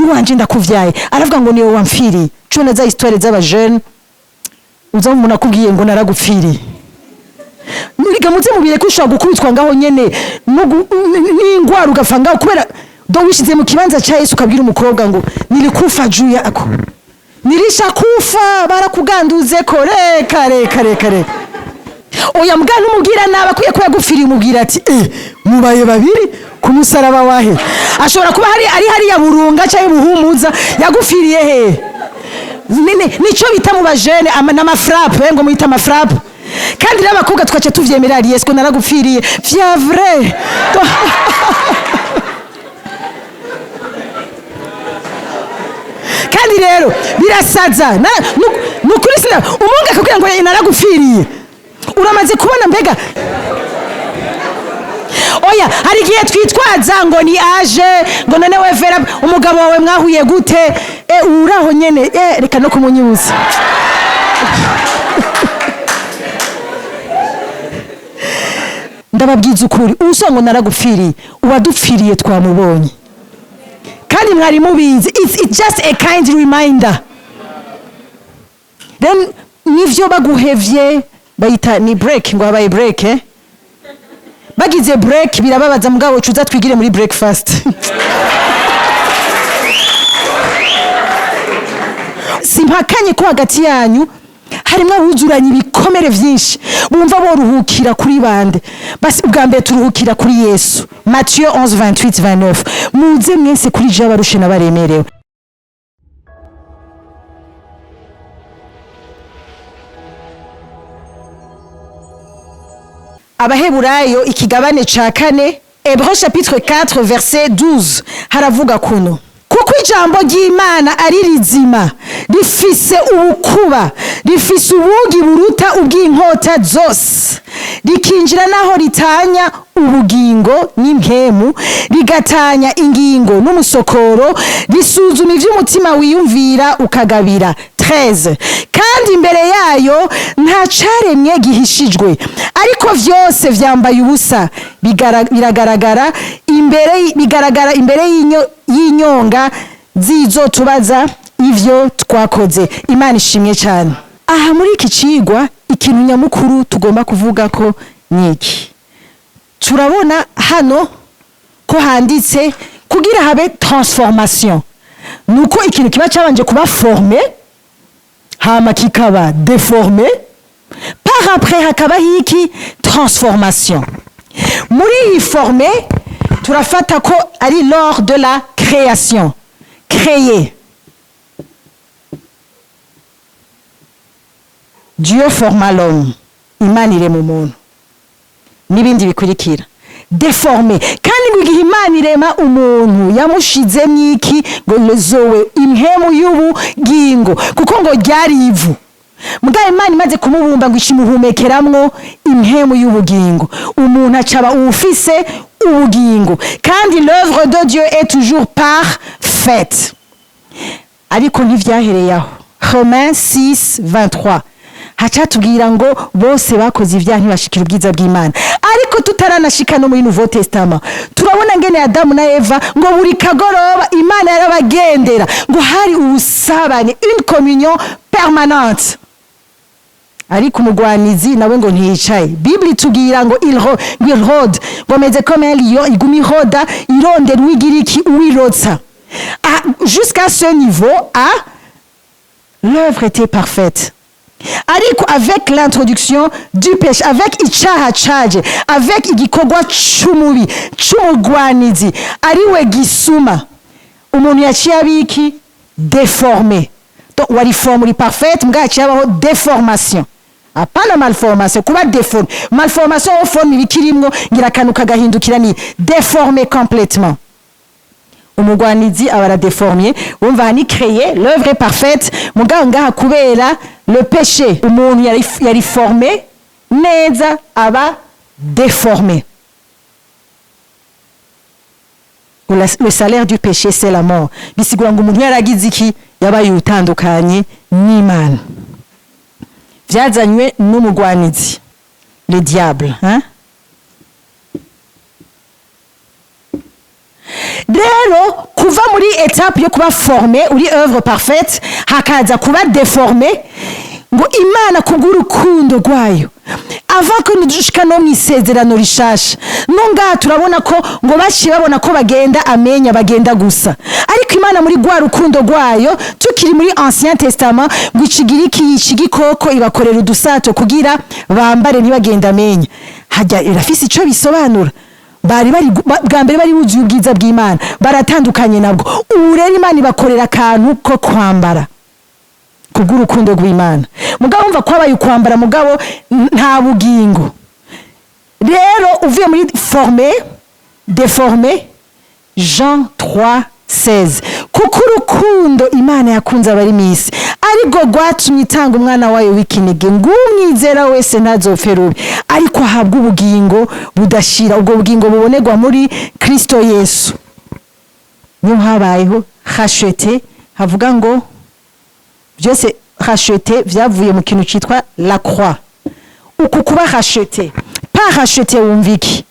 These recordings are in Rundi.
Iwanje ndakuvyaye. Aravuga ngo niwe wamfiriye. Cona za histoire z'abajene, uza umuntu akubwiye ngo naragupfiriye. Muriga muze mubire ko ushobora gukubitwa ngaho nyene n'ingwara ugapfa ngaho, kubera do wishize mu kibanza ca Yesu ukabwira umukobwa ngo nilikufa juu yako, nirisha kufa barakuganduze ko. Reka reka reka reka, oya mbwa ntumubwira nabi akwiye ko yagupfiriye. Umubwira ati mubaye babiri ku musaraba wahe? Ashobora kuba hari ari hariya Burunga cyangwa Buhumuza. Yagupfiriye he? Nico bita mu bajene n'amafrappe, ngo muyita amafrappe. Kandi rero abakobwa twaca tuvyemera, ari Yesu ko naragupfiriye vya vrai. Kandi rero birasaza. Nukuri sina umungu akakubwira ngo naragupfiriye, uramaze kubona mbega. Oya, hari igihe twitwaza ngo ni aje, ngo none we Vera, umugabo wawe mwahuye gute? Uraho nyene, reka no kumunyuza. Ndababwiza ukuri, uwusanga ngo naragupfiriye, uwadupfiriye twamubonye kandi mwari mubizi. It's just a kind reminder. Then nivyo baguhevye bayita ni break, ngo habaye break, eh? Bagize break birababaza, mugabo cuza twigire muri breakfast. Simpakanye ko hagati yanyu harimwo abuzuranye ibikomere vyinshi, bumva boruhukira kuri bande. Basi ubwa mbere turuhukira kuri Yesu. Matthieu 11 28 29: muze mwese kuri je abarushe n'abaremerewe. Abaheburayo ikigabane ca kane, Hébreux chapitre 4 verset 12, haravuga kuno: kuko ijambo ry'Imana ari rizima, rifise ubukuba, rifise ubugi buruta ubw'inkota zose, rikinjira naho ritanya ubugingo n'impemu, rigatanya ingingo n'umusokoro, risuzuma ivy'umutima wiyumvira ukagabira. 13: kandi imbere yayo nta caremwe gihishijwe, ariko vyose vyambaye ubusa, biragaragara imbere, bigaragara imbere y'inyonga zizotubaza ivyo twakoze. Imana ishimwe cyane. Aha muri iki cigwa, ikintu nyamukuru tugomba kuvuga ko niki? Turabona hano ko handitse kugira habe transformation nuko ikintu kiba cyabanje kuba formé, hama kikaba déformé, par après hakabaho iki? Transformation. Muri iyi forme turafata ko ari lors de la création, créer. Dieu forma l'homme, Imana irema umuntu n'ibindi bikurikira. Déformé. Kandi ngo igihe Imana irema umuntu yamushizemwo iki? Ngo zoe, impemu y'ubugingo, kuko ngo ryari ivu. Mugabo Imana imaze kumubumba ngo ikimuhumekeramwo impemu y'ubugingo, umuntu acaba uwufise ubugingo. Kandi l'œuvre de Dieu est toujours parfaite. Ariko ntivyahereye aho. Romains 6 23 hacatubwira ngo bose bakoze ibyaha ntibashikira ubwiza bw'Imana. Ariko tutaranashika no muri Nouveau Testament, turabona ngene Adamu na Eva ngo buri kagoroba Imana yarabagendera, ngo hari ubusabane, une communion permanente. Ariko umugwanizi nawe ngo ntiyicaye. Bible itubwira ngo ngo il rôde, ngo ameze comme un lion, iguma iroda irondera uwigira iki? Uwirotsa. Ah, jusqu'à ce niveau a l'œuvre était parfaite, ariko avec l'introduction du péché, avec icaha caje, avec igikorwa c'umubi, c'umugwanizi ariwe gisuma, umuntu yaciye abiki? Déformé. Donc wari forme uri parfaite, mbwa yaciye habaho déformation, apana malformation. Kuba déformé, malformation wo forme ibikirimwo ngira akantu kagahindukira, ni déformé complètement. Umugwanizi aba aradeformye. Wumva ni créé, l'œuvre est parfaite, mugabo ngaha kubera le péché, umuntu yari formé neza aba déformé. Le salaire du péché, c'est la mort. Bisigura ngo umuntu yaragize iki? Yabaye utandukanye n'Imana, vyazanywe n'umugwanizi, le diable, hein? Rero kuva muri étape yo kuba formé uri œuvre parfaite, hakaza kuba déformé, ngo Imana kubw'urukundo rwayo, avant ko dushika no mu isezerano rishasha, no ngaha turabona ko ngo baciye babona ko bagenda amenya, bagenda gusa. Ariko Imana muri rwa rukundo rwayo, tukiri muri Ancien Testament, ngo ikigiriki yica igikoko, ibakorera udusato kugira bambare, ntibagenda amenya. Hajya irafise ico bisobanura. Bari bwa mbere bari buzuye ubwiza bw'Imana, baratandukanye nabwo. Ubu rero Imana ibakorera akantu ko kwambara kubw'urukundo rw'Imana. Mugabo wumva ko habaye ukwambara, mugabo nta bugingo. Rero uvuye muri formé, déformé, Jean 3 16: "Kuko urukundo Imana yakunze abari mu isi ariko rwatumye itanga umwana wayo w'ikinege, ngo umwizera wese ntazopfe rubi, ariko ahabwe ubugingo budashira." Ubwo bugingo bubonerwa muri Kristo Yesu. Niyo habayeho racheté. Havuga ngo byose racheté vyavuye mu kintu citwa la croix. Uku kuba racheté, pas racheté, wumva iki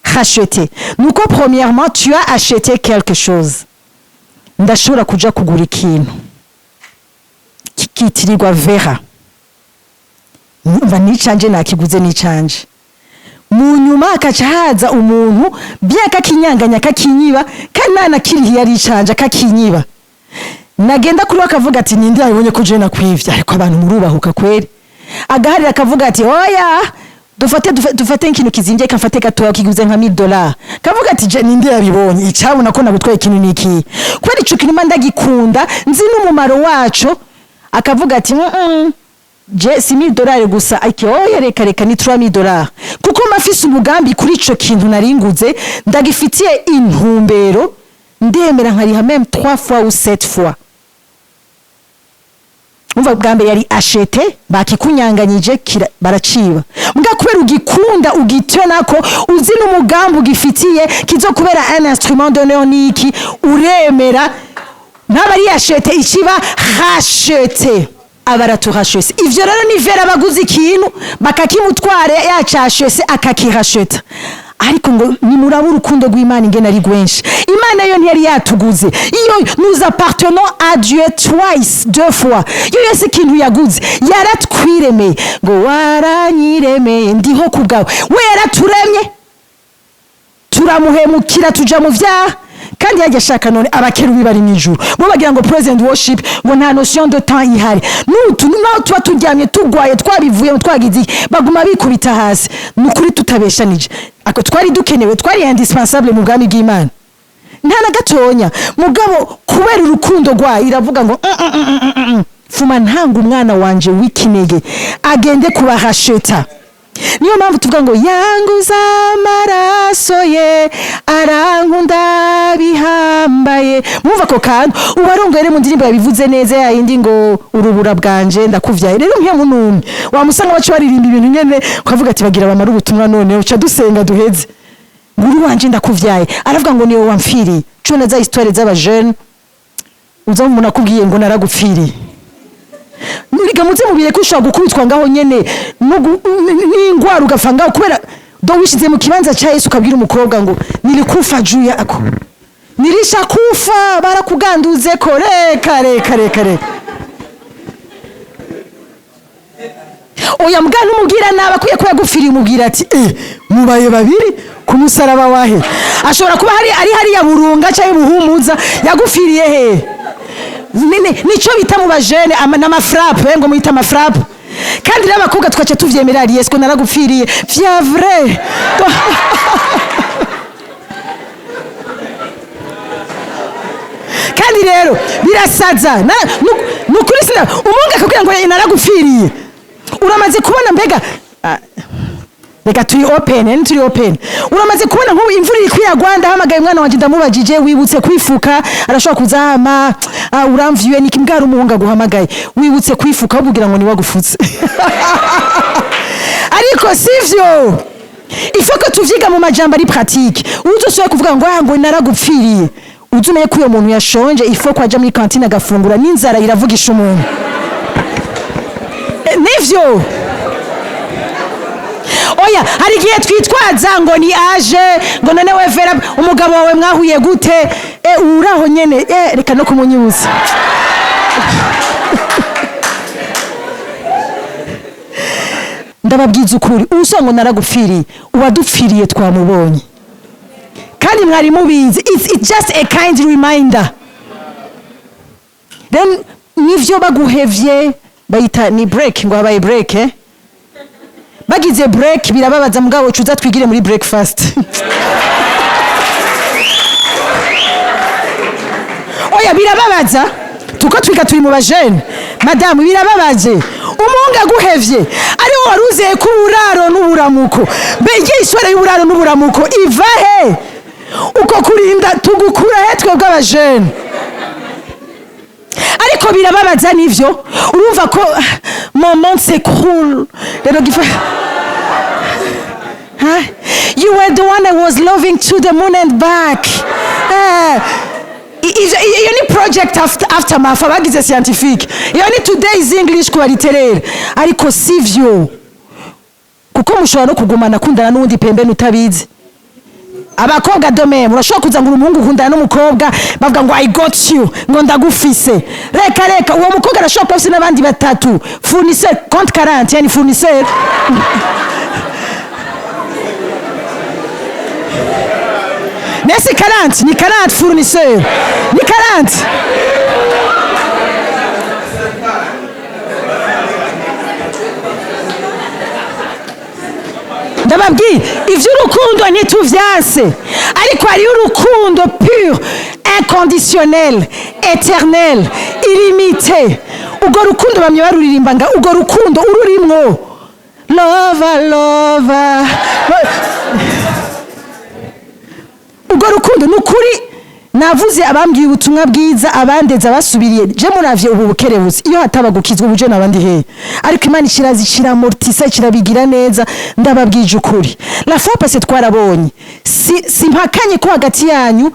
racheté? Nuko premièrement tu as acheté quelque chose. Ndashobora kuja kugura ikintu kikitirirwa Vera, mva nicanje, nakiguze nicanje. Mu nyuma hakaca haza umuntu bien akakinyanganya, akakinyiba, kandi nanakirihiye ari icanje, akakinyiba. Nagenda kuri we akavuga ati: "Ninde yabibonye ko je nakwivye?" Ariko abantu murubahuka kweri. Agaharira akavuga ati: "Oya, dufate dufate nk'ikintu kizimvye, kafate gatoya kiguze nka 1000 dollars." Kavuga ati: "Je ninde yabibonye icabona ko nagutwaye ikintu niki?" Kubera ico kintu mba ndagikunda, nzi n'umumaro waco. Akavuga ati: Je si 1000 dollars gusa." Ati: "Oya, reka reka, ni 3000 dollars, kuko mafise umugambi kuri ico kintu naringuze, ndagifitiye intumbero, ndemera nkariha même 3 fois ou 7 fois." Umva, bwa mbere yari acheté, bakikunyanganyije, baraciba. Mbwa kubera ugikunda, ugitonako, uzi n'umugambi ugifitiye, kizokubera un instrument d'honneur niki, uremera. Ntaba ari acheté, ikiba racheté, aba araturachese. Ivyo rero ni Vera baguze ikintu bakakimutwara, yacashese, akakiracheta. Ariko ngo nimuraba urukundo rw'Imana ingene ari rwenshi. Imana yo ntiyari yatuguze. Iyo nous appartenons à Dieu twice, deux fois. Iyo yose ikintu yaguze, yaratwiremeye, ngo waranyiremeye, ndiho ku bwawe. We yaraturemye, turamuhemukira, tuja mu vyaha. Kandi yajya ashaka none abakerubi bari mu ijuru, bo bagira ngo praise and worship, ngo nta notion de temps ihari. Nutu naho tuba turyamye, tugwaye, twabivuyemo, twagize iki, baguma bikubita hasi. Ni ukuri tutabeshanije, ako twari dukenewe, twari indispensable mu bwami bw'Imana, nta na gatonya. Mugabo kubera urukundo rwayo iravuga ngo: Fuma ntanga umwana wanje w'ikinege agende kubaracheta." Niyo mpamvu tuvuga ngo yanguza amaraso ye, arankunda bihambaye. Mwumva ako kantu ubarongoye rero mu ndirimbo yabivuze neza, yayindi ngo urubura bwanje ndakuvyaye. Rero nk'iyo munumwe wamusanga baca baririmba ibintu nyene, ukavuga ati: "Bagira bamara ubutumwa." None uca dusenga duheze. Ngo uri wanje ndakuvyaye, aravuga ngo niwe wamfiriye. Cona za histoire z'abajene, uza umuntu akubwiye ngo naragupfiriye. Muriga muze mubire ko ushobora gukubitwa ngaho nyene n'ingwara, ugapfa ngaho kubera do wishize mu kibanza ca Yesu, ukabwira umukobwa ngo nilikufa juu yako, nilisha kufa, barakuganduze ko. Reka reka reka reka, oya. Mbwa numubwira nabi akwiye kuba yagupfiriye, umubwira ati: "Eh, mubaye babiri ku musaraba wahe?" Ashobora kuba hari ari hariya Burunga cyangwa Buhumuza. Yagupfiriye he? Nico bita mu bajene n'amafrappe, ngo muyita amafrappe. Kandi rero abakobwa twaca tuvyemera: "Ari Yesu naragupfiriye vya vrai." Kandi rero birasaza. Nukuri sina umungu akakubwira ngo naragupfiriye. Uramaze kubona mbega, reka turi open, turi open. Uramaze kubona nk'ubu imvura iri kwiragwa, ndahamagaye umwana wanje, ndamubajije: "Wibutse kwifuka?" Arashobora kuza ama uramvyuye niki? Mbwara umuhungu aguhamagaye: "Wibutse kwifuka?" Ahubwo ugira ngo ni wagufutse, ariko sivyo. Ifo ko tuvyiga mu majambo ari pratique. Uzosubira kuvuga ngo ngo naragupfiriye, uzi umenye ko uyo muntu yashonje. Ifo ko aja muri cantine agafungura, n'inzara iravugisha umuntu. Nivyo. Oya, hari igihe twitwaza ngo ni aje, ngo none we Vera, umugabo wawe mwahuye gute? Uraho nyene, reka no kumunyuza. Ndababwiza ukuri, uwusanga ngo naragupfiriye, uwadupfiriye twamubonye, kandi mwari mubizi. It's just a kind reminder. Then nivyo baguhevye bayita ni break, ngo habaye break, eh? Bagize break birababaza, mugabo cuza twigire muri breakfast. Oya, birababaza, tuko twiga turi mu bajene. Madamu, birababaje umuhungu aguhevye ariwo wari uzeye ko uburaro n'uburamuko. Mbega iswara y'uburaro n'uburamuko iva he? Uko kurinda tugukura he twebwe abajene? Ariko birababaza nivyo, urumva ko mon monde s'écroule rero gifa. Huh? You were the one I was loving to the moon and back. Iyo ni project aftermath abagize scientifique, iyo ni today's English ku bariterere, ariko sivyo, kuko mushobora no kugumana kundana n'uwundi pembeni utabizi. Abakobwa dome, murashobora kuza ngo umuhungu ukundana n'umukobwa, bavuga ngo "I got you", ngo ndagufise. Reka reka, uwo mukobwa arashobora kuba afise n'abandi batatu fournisseur, compte 40, yani fournisseur. Nesi 40 ni 40 fournisseur ni 40. Ndababwira, ivy'urukundo ntituvyanse, ariko hariyo urukundo pur, inconditionnel, éternel, illimité. Urwo rukundo bamye baruririmba nga urwo rukundo ururimwo, lova lova, urwo rukundo ni ukuri. Navuze abambwiye ubutumwa bwiza, abandeza basubiriye, je muravye ubu bukerebutsi, iyo hataba gukizwa ubuje nabandi hehe? Ariko Imana ikiraza, ikiramortisa, ikirabigira neza. Ndababwije ukuri, la fois passée twarabonye, si simpakanye ko hagati yanyu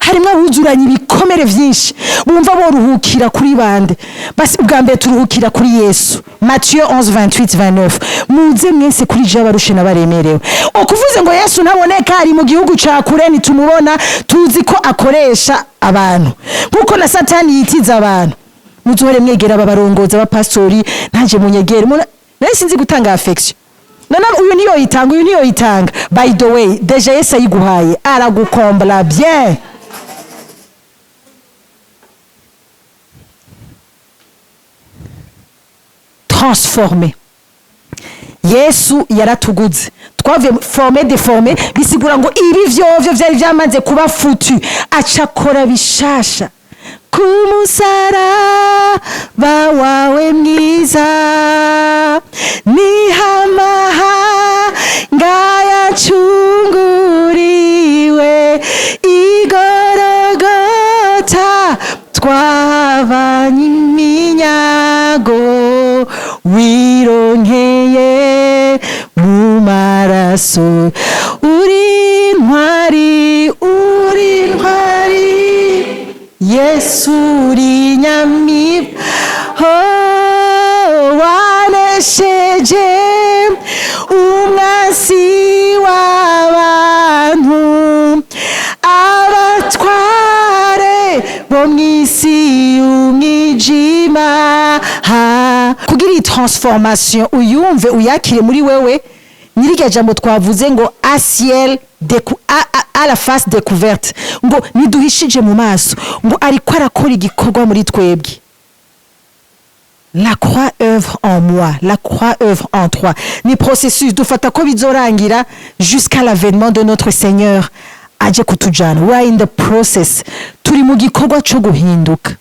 harimwo abuzuranye ibikomere vyinshi, bumva boruhukira kuri bande. Basi ubwa mbere turuhukira kuri Yesu. Matthieu 11 28 29: "Muze mwese kuri je abarushe n'abaremerewe." Ukuvuze ngo Yesu ntaboneka, ari mu gihugu ca kure, ntitumubona. Tuzi ko akoresha abantu nkuko na Satani yitiza abantu. Muzohore mwegera aba barongozi, abapastori, ntaje munyegere. Nari sinzi gutanga affection, none uyu niyo yitanga, uyu niyo yitanga. By the way, déjà Yesu ayiguhaye aragukombla bien. Transformé, Yesu yaratuguze, twavuye formé, déformé, bisigura ngo ibi vyovyo vyari vyamaze kuba foutu, aca akora bishasha ku musaraba wawe mwiza. Nihamahanga yacunguriwe, igorogota twavanye iminyago, wironkeye mu maraso. Uri intwari, uri intwari, Yesu, uri nyamibwa, oh, wanesheje umwasi w'abantu, abatware bo mw'isi y'umwijima. Ha kugira iyi transformation uyumve, uyakire muri wewe, nyir'irya jambo twavuze ngo à ciel à la face découverte, ngo niduhishije mu maso, ngo ariko arakora igikorwa muri twebwe. La croix œuvre en moi, la croix œuvre en toi. Ni processus dufata ko bizorangira jusqu'à l'avènement de notre Seigneur aje kutujana. We are in the process, turi mu gikorwa cyo guhinduka.